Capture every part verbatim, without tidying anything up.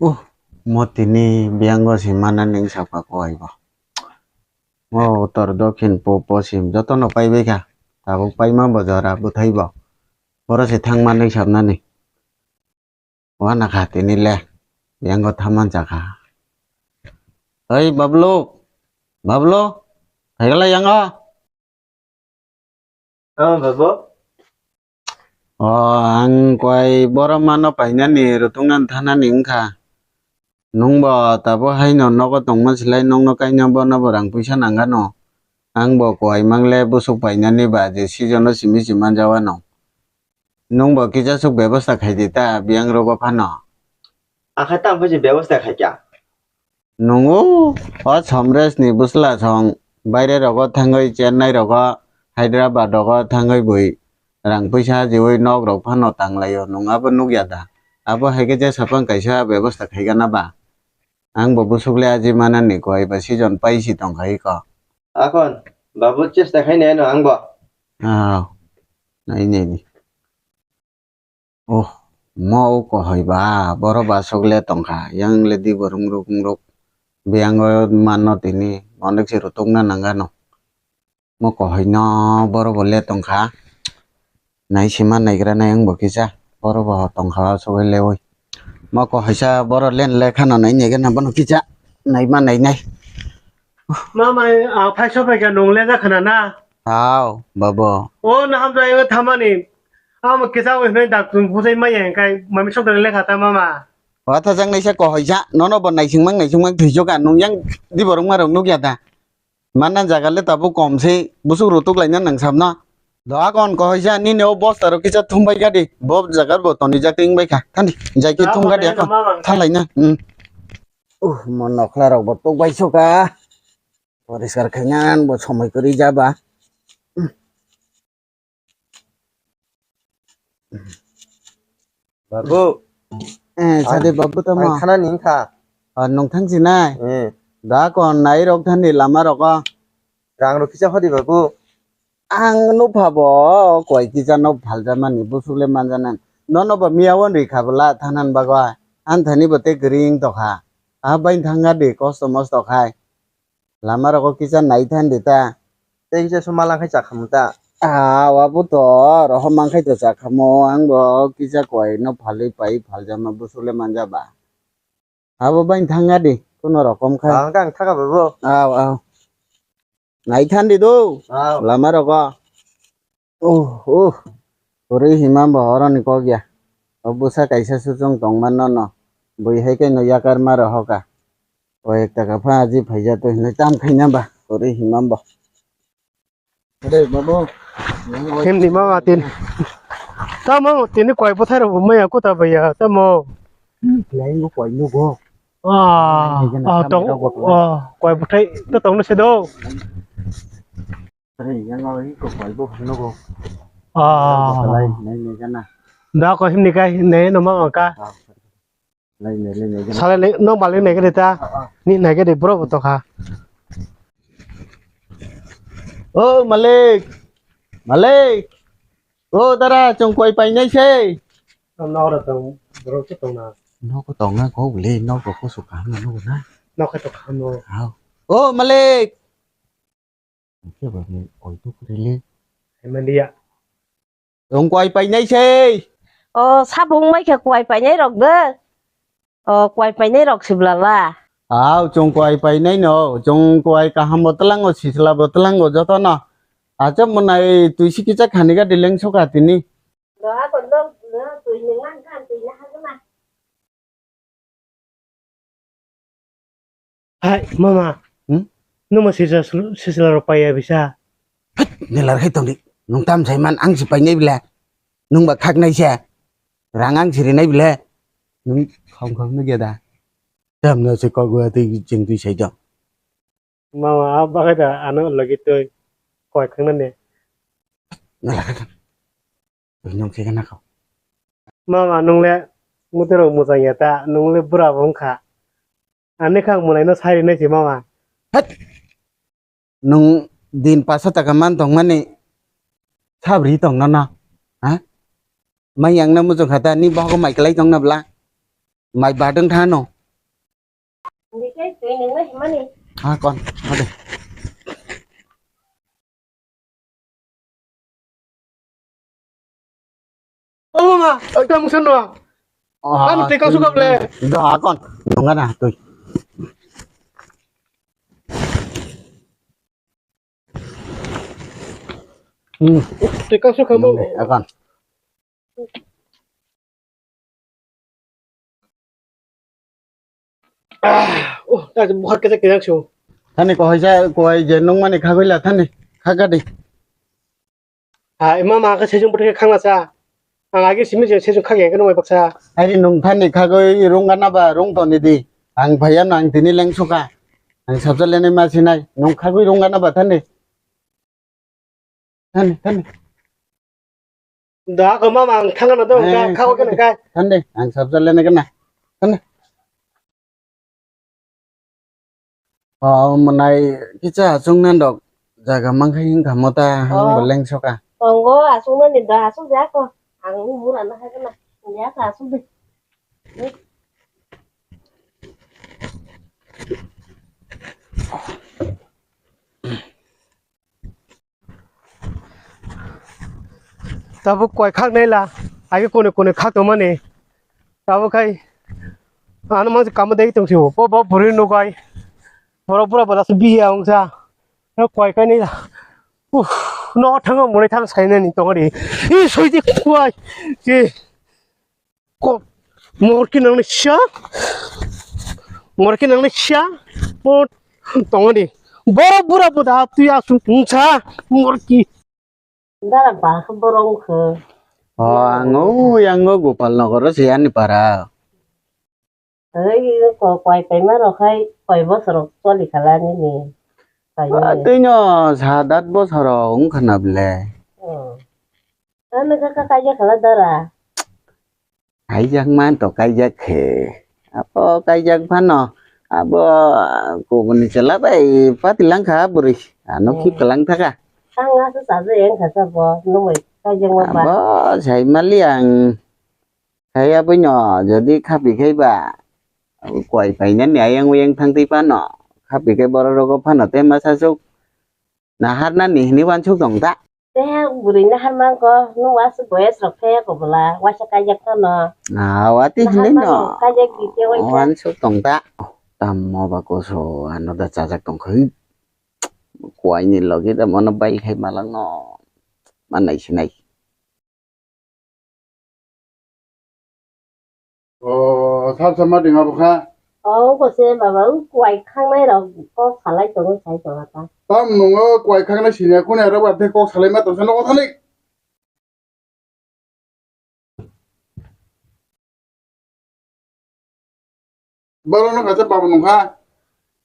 Uh, mo tini biyango se mana ning sakha kowai bo. Mo uttor dokhin pub poschim jotono paibai kha. Tabuk paima bo jora bwthai bo. Boro se thang manwi sabnani. Wana kha tini le. Biyango thaman chakha. Oi Bablu. Bablu. Phaigala yango. Oh, babu. O, ang koi boro mano painani rutungnan thanani wngkha. Nwngbo tabo haino nogo tongma silai nokno kaina bono bo rang puisa nangano. Angbo koi mangle busuk painani ba je season o simi si manjawano. Nwngbo kisa swk bebosta khaidi ta biyang rogo phano. Akha tamo se bebosta khaikha. Nungo o Somres ni bwsla song baire rogo thangwi Chennai rogo Hyderabad rogo thangwi bui rang puisa jiwi nok rok phano tanglaio nwng abo nukya da? Abo hai khe jesa phang kaisa bebosta khaigana ba? Ang bo bwswk le aji manani koi ba season pai si tongkha iko. Akhon babu chesta khainai no ang bo. Ah, nai nai ni. Oh, mo o kohoi ba, boro ba sok le tongkha, yang le di bo rung ruk rung ruk. Biyango manno tini, onek se rutuk na nangano. Mo kohoi no boro bo le tongkha. Nai sima naigra nai ang bo kisa, boro bo tongkha o sok le oi. Mo kohoi sa boro len le khana nai nai gana bono kisa, nai ma nai nai. Mama, ang phai so phai kha nung le ja khana na. Hao, babo. O na hamjai o thamani. Amo kisa o hinoi dak tung phusai mai yang kai mami sok dang lekha ta mama. Watha jang naisa kohoi ja, nono bo naising mang naising mang thwijo ka nung yang di borok ma rok nukya da. Manna jaga le tabuk kom se busuk rutuk laina nang samna. Doa kon kohoi ja nini o bosta rok kisa thumbai gadi. Bo jaga bo toni jak ting bai kha. Thani jai ki thum gadi akon. Thalai na. Hmm. Uh, mo nokhla rok bo tuk bai so ka. Poriskar khainani bo somoi kwrwi ja ba. Babu. Eh, sadi babu tamo. Ang khana ni wngkha. Ah, nung thang sinai. Eh. Da kon nai rok thani lama rogo. Rang rok kisa hodi babu. Ang nupha bo koi kisa no phalja mani busuk le manjanan. Nono bo miya won ri kha bwla thanan bagwa. An thani bo te gring tokha. A bai thanga di kosto mosto khai. Lama rogo kisa nai than di ta. Tei kisa suma lang khai chakhamu ta. Ah, wa bo to rohom mang khai to chakhamu. Ang bo kisa koi no phalwi pai phaljama busuk le manja ba. Abo bai thanga di, kuno rokom khai. Ang kang thaka babu. Aw, aw. Nai than di do. Aw. Lama rogo. Oh, oh. Puri hima bo oro ni kok ya. O busa kaisa suchung tong man no no. Bui hai kai no yakar ma rohoka. O ek taka pha aji phaija to hinoi tam khaina ba. Puri hima bo. Ade, babu. Himni mama tin. Tamo tini koi bwthai rok maya kuta baya tamo. Laingo koi nugo. Ah, ah, tong, ah, koi bwthai to tong no se do. Are, yang o iko koi bo nugo. Ah. Lai, nai, nai, jana. Da ko himni kai ne no mama ka. Ah. Salai nai, nok malik nai gede ta. Ah, ah. Ni nai gede bro bo tokha. O malik. Malik. O dara chong koi painai sei. Nok ro tong, bro ke tong na. Nok ko tong na ko le, nok ko ko su kam na nok na. Nok ko to kam no. Hao. O malik. Khe ba ni oi tu kri le. Hemandia. Chong koi painai sei. O, sabung mai khe kuai painai rok de. O, kuai painai rok sibla la. Aw, chong kuai painai no, chong kuai kaham bo tlango, sisla bo tlango, joto no. Acha mwnai twi si kicha khani ga dileng soka tini. Doha kon dong, twi nang nang kan twi na ha na. Hai, mama. Hmm? Numa sisa, sisla rok paiya bisa. Nelar khai tongdi. Nung tam sai man ang si painai bile. Nung ba khak nai se. Rang ang si rinai bile. Nung kham kham nung ya da. Tam no se kok wa tei jeng twi sai do. Mama, a bagai da ano logi twi koi khang na ne. Nelar khai tong. Twi nung se na kho. Mama, nung le muti rok muchang ya ta, nung le bura bo wngkha. Ani khang mwnai no sai rinai se mama. Hat! Nwng din paso taka man tongmani sabri tongno no? Ha? Mai yang na muchung khata ni bohogo mai kwlai tongna bla? Mai badwng tha no? Twi nungna himani. Ha, kon, ha de. O mama, ekta mungsa no. Oh, ano teka suka ble. Da, kon, nungana twi. Hmm. Teka suka mo. Nung de, akon. Ah, oh, ta buhar kesa kejak su. Thani ko hoisa ko ai je nung mani khagoi la thani khaga di. Ha, ima ma ka sejung puthe khangna sa. Ang age simi je sejung khage kano mai baksa. Ari nung thani khagoi rung gana ba rung toni di. Ang phaya nang tini leng suka. Ang sabja lene ma sinai nung khagoi rung gana ba thani. Thani, thani. Da ko mama ang thangna do ka kha ko kana ka. Thani, ang sabja lene kana. Thani. Oh, mwnai kicha achung nan dok jaga mangkha hing kha mota hang beleng soka. Tongo achung nani da achung ja ko. Ang bura na ha kana. Ya ka achung de. Tabuk koi khak nai la, age kone kone khak tongmani. Tabuk khai ano mang kamo dei tong sio. Bo bo buri nukai. Boro bura bada su biya ongsa. No koi kai nai la. Uff, no thango mone thang sai nani tong ri. I soi di koi. Ke. Ko, morki nang ni sha? Morki nang ni sha? Mo, tong ni. Boro bura buda twi asu tungsa. Morki. Dara ba borong khe. Oh, ango, ango Gopal Nogoro se ani para. Ei, ko kwai paima rok hai koi bosor choli khala nini. Paima. Tino sadat bosor wng khana ble. Oh. Ano kaka kaya khala dara. Kaijak man to kaijak khe. Abo kaijak phano abo kubuni chwla bai patilang kha bwrwi. Ano khip kalang thaka. Ang asa saja yang kha sabo numai kaijak ma ba. Abo sai mali ang. Khai aboino jodi khapi khai ba. Abo koi painani ayang uyang thang twi phano. Khapi khai borok rogo phano tei masa chuk. Naharnani hwnwi uansuk tong ta? Tei bwrwi nahar mangko, nwng aswk boyes rok khe kobla, waisa kaijak phano. Ah, watwi hwnwi no. Kaijak di tei waisa. Uansuk tong ta? Tamo ba koso, ano da chajak tong kha. Kuaini logi da mono bai khai malak no. Manai sinai. O, sab sama ding abo kha. O, ko se baba, u kuai khangnai rok kok salai tongo, sai tongo ta. Tam nungo kuai khangnai sini, kuni aro ba de kok salai ma tongsa nogo thani. Boro no kaisa baba nung kha.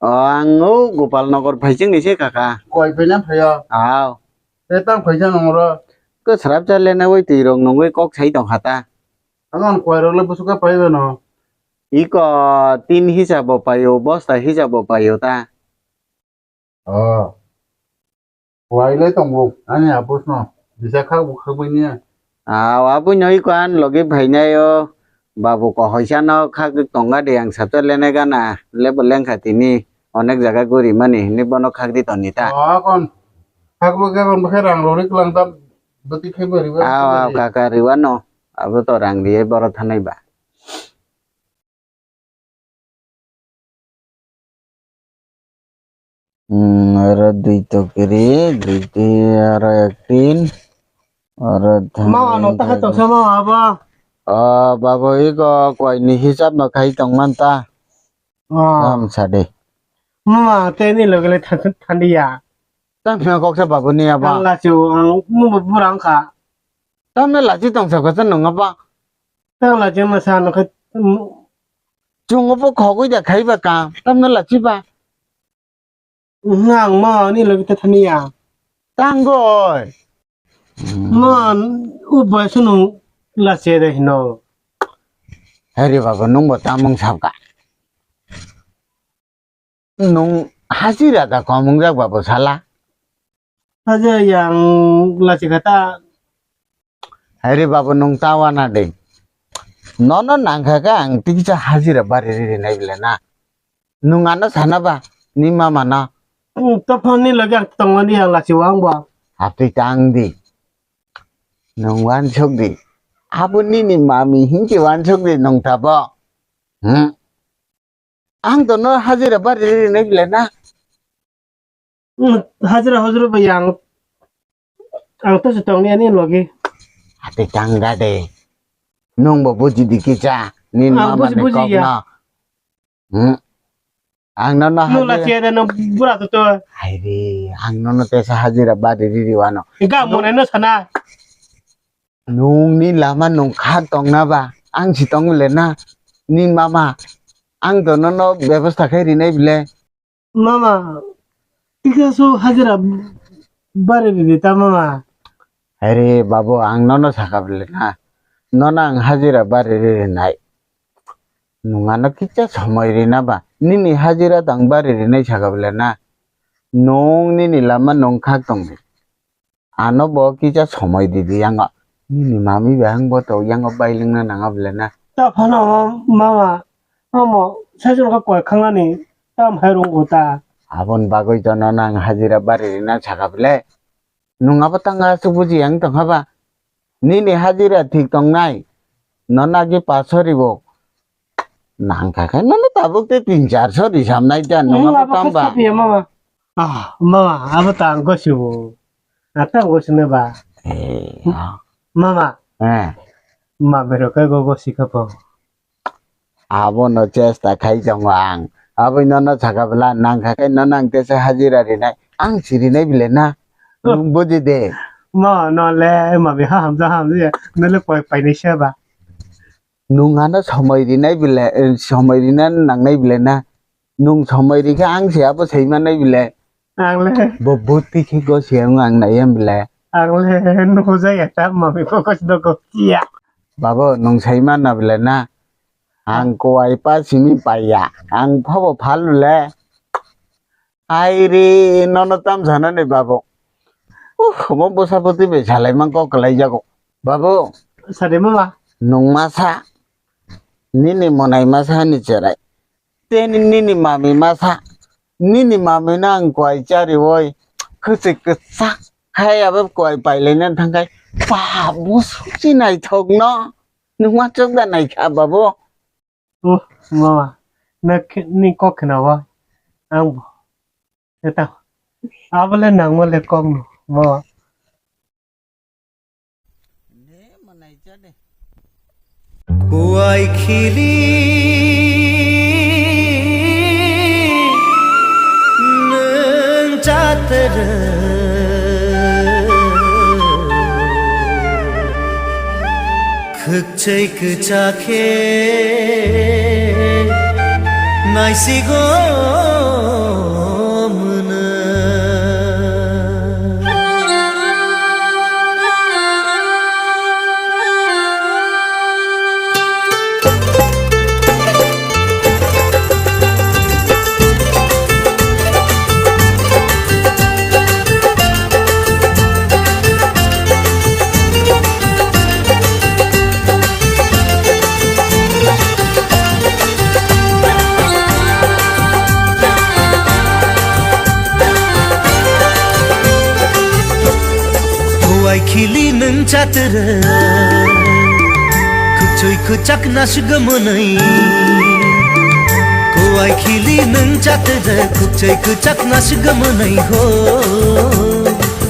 O, ang o Gopal Nogor phaising ni se kaka. Koi phaina phaio? Aw. Tei tang phaisa nung oro? Ko srap cha lena oi twi rok nungwi kok sai tong kha ta. Ang ang koi rok le busu kha pai bano. Iko tin hisab bo paio, bosta hisab bo paio ta. Oh. Wailai tongo, ani apus no. Bisa khak bo khak bai niya. Ah, aboni iko an logi phainai o. Babu kohoisa no khak tonga de ang sato lene gana. Lebo lengkha tini. Onek jaga guri mani, ni bono khak di toni ta. Oh, kon. Khak bo khe kon bo khe rang rori klang ta. Bati khe bari bari. Aw, aw, kaka riwa no. Abo to rang riye boro thanai ba. Hmm, aro dui tokiri, dui twi aro ek tin, aro thani. Mama no ta khato sa mama abo. Oh, babu iko koi ni hisab no khai tong man ta. Oh. Am sade. Mama tei ni loge le than-, thandi ya. Tam na kok sa babu ni abo. Ang la chu ang mu bu rang kha. Tam na la chi tong sa ka sa nong abo. Tang la chengma sa no khe, mm. Chungo bo khogwi da khai ba ka, tamno la chi ba. Nang ma ni logi ta thani ya. Tang goi. Ma u bai sunu la che de hino. Hari baba nung bo tamung sab ka. Nung hajira da komung jak ba bo sala. Haja yang lachikha ta. Hai re babu, nung ta wana de. Nono nangkha khe ang tikisa hajira bari ri rinai bile na. Nwng ano sana ba, ni mama no. Hmm, to phone ni loge ang tongmani ang lachi wang bo. Atwi tang di. Nwng wansuk di. Abo nini mami hinki wansuk di nwng tabo. Hmm? Ang to no hajira bari rinai bile na. Hmm, hajira hujura bai ang, ang to se tongni ani logi. Ati tang da de. Nwng bo buji di kisa. Nin ang mama buji, ni buji kok ya. No. Hmm. Ang no no hajira. Nula sia da no bura to to. Hai re, ang no no tesa hajira bari riri wano. Ga mone no sana. Nwng ni lama nwng kha tongna ba, ang si tong bile na, ni mama, ang to no no bebosta khai rinai bile. Mama, tikaso hajira bari ridi ta mama. Are babu, ang no no saka bile na, no no ang hajira bari rinai. Nwng ano kisa somoi rina ba, nini hajira tang bari rinai saka bile na, nwng nini lama nwng kha tong di. Ano bo kisa somoi di di yango. Nini mami bai ang bo to yango bai lwngna nanga bile na. Ta phano mama, mama, saichung kha koi khangnani tam hai rung uta. Abon bagwi to no nang hajira bari rina saka bile. Nwng abo tanga su buji yang tong haba. Nini hajira thik tong nai. No nagi paso ribo. Nang kha khe no no tabuk te tin char so ri sam nai jan nwng abo tang ba. Mama. Ah, mama, abo ta ang gosi bo. Ata ang gosi ne ba. Eh, ah. Mama. Eh. Ma bero kai go gosi ka po. Abo no chesta khai tongo ang. Abo no no saka bela nang kha kai no nang tesa hajira rinai. Ang si rinai bile na. Oh. Nwng buji de. Ma no le ma bi ha hamja hamja. No le poi pai nai se ba. Nwng ano somoi rinai bile, eh, somoi rina nangnai bile na. Nwng somoi rikhe ang se abo saimanai bile. Ang le. Bo bwtwi khe go se ang ang nai em bile. Ang le nukhujak ya ta mami kokos dogo kiya. Babo nwng saimana bile na. Ang kuai pa simi paiya. Ang phabo phalu le. Hai re, nono tam sanani babo. Uh, omo bwsa bwtwi bai salai man kok kwlai jago. Babo. Sade mama. Nwng masa. Nini monai masa ni cherai. Tei nini mami masa, nini mami no ang kuai charioi, kwchwi kwchak khai abo kuai pailaina thangkhai, ba, bwswk se naithok no, nwng uansuk da naikha babo. Oh, mama, na khe-, ni kok khna o, ang bo. Eta, abo le nangma le kok no, mama. Kuai khili nwng chatere, khwkchai kwchak khe naisigo mwnwi. Kuai khili nwng chatere, khwchwi khwchak nasgwmwnwi. Kuai khili nwng chatere, khwchwi khwchak nasgwmwnwi ho.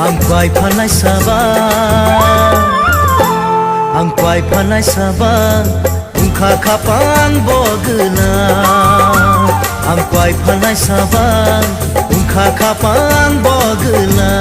Ang kuai phanai saba, ang kuai phanai saba, wngkha khapang bogwla. Ang kuai phanai saba, wngkha khapang bogwla.